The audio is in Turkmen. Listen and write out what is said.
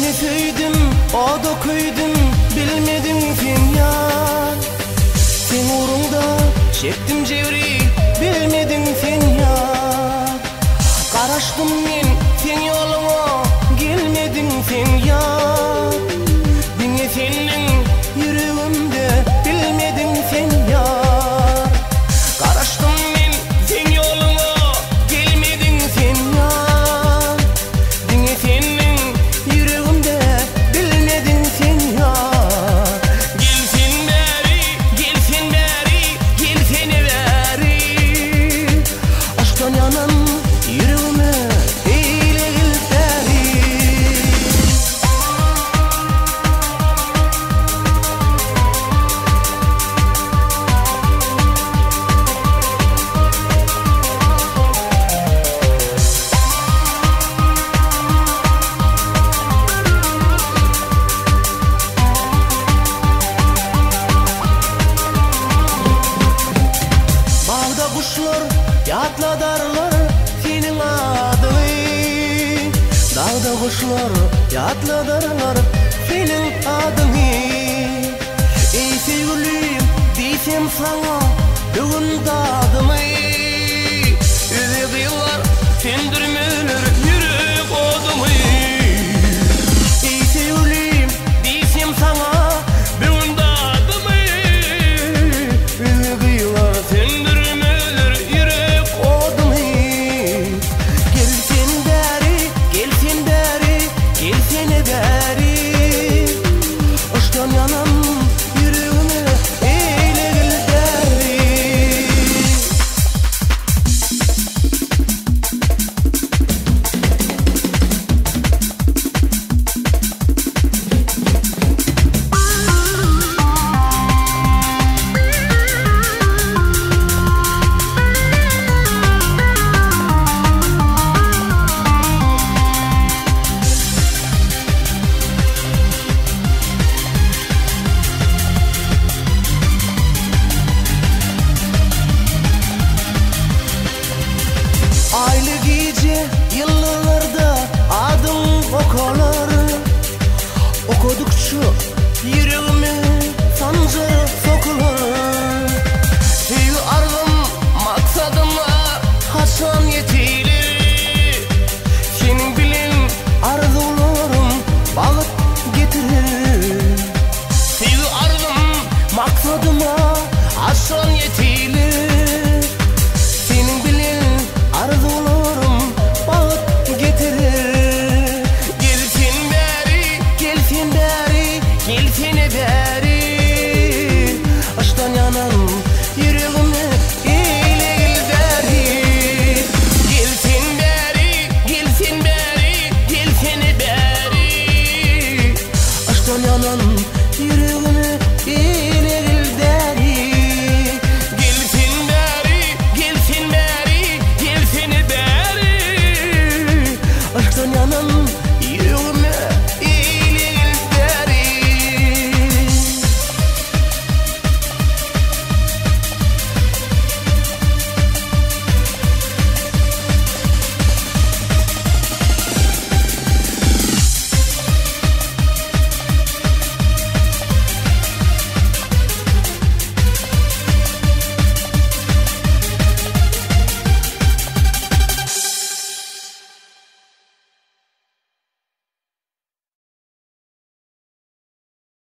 Seni söýdüm, oda köýdüm, bilmediň sen ýar. Seň ugruňda çekdim jebri, bilmediň sen ýar. Garaşdym men seň ýoluňa, gelmediň sen ýar. Diňe seniň ýüregimde, bilmediň sen ýar. Garaşdym men seň ýoluňa, gelmediň sen ýar. Diňe seniň ýüregimde, bilmediň sen ýar. Gel sen bäri, gel sen bäri, gelsene bäri. Aşkdan ýanan ýüregime eýlegil täri. Bagda guşlar ýatladarlar seniň adyňy. Dagda guşlar ýatladarlar seniň adyňy. Eý söýgülim diýsem saňa bu gün dadymy. Özi gyýlar söndürmeler ýürek odumy. Eý söýgülim diýsem saňa bu gün dadymy. Özi gyýlar söndürmeler ýürek odumy. Gel sen bäri, gel sen bäri, gelsene bäri. Yşkdan ýanan ýüregime eýlegil däri. Aýly gije ýyldyzlarda adyň okalar. Okadykça ýüregime sanjar sokular.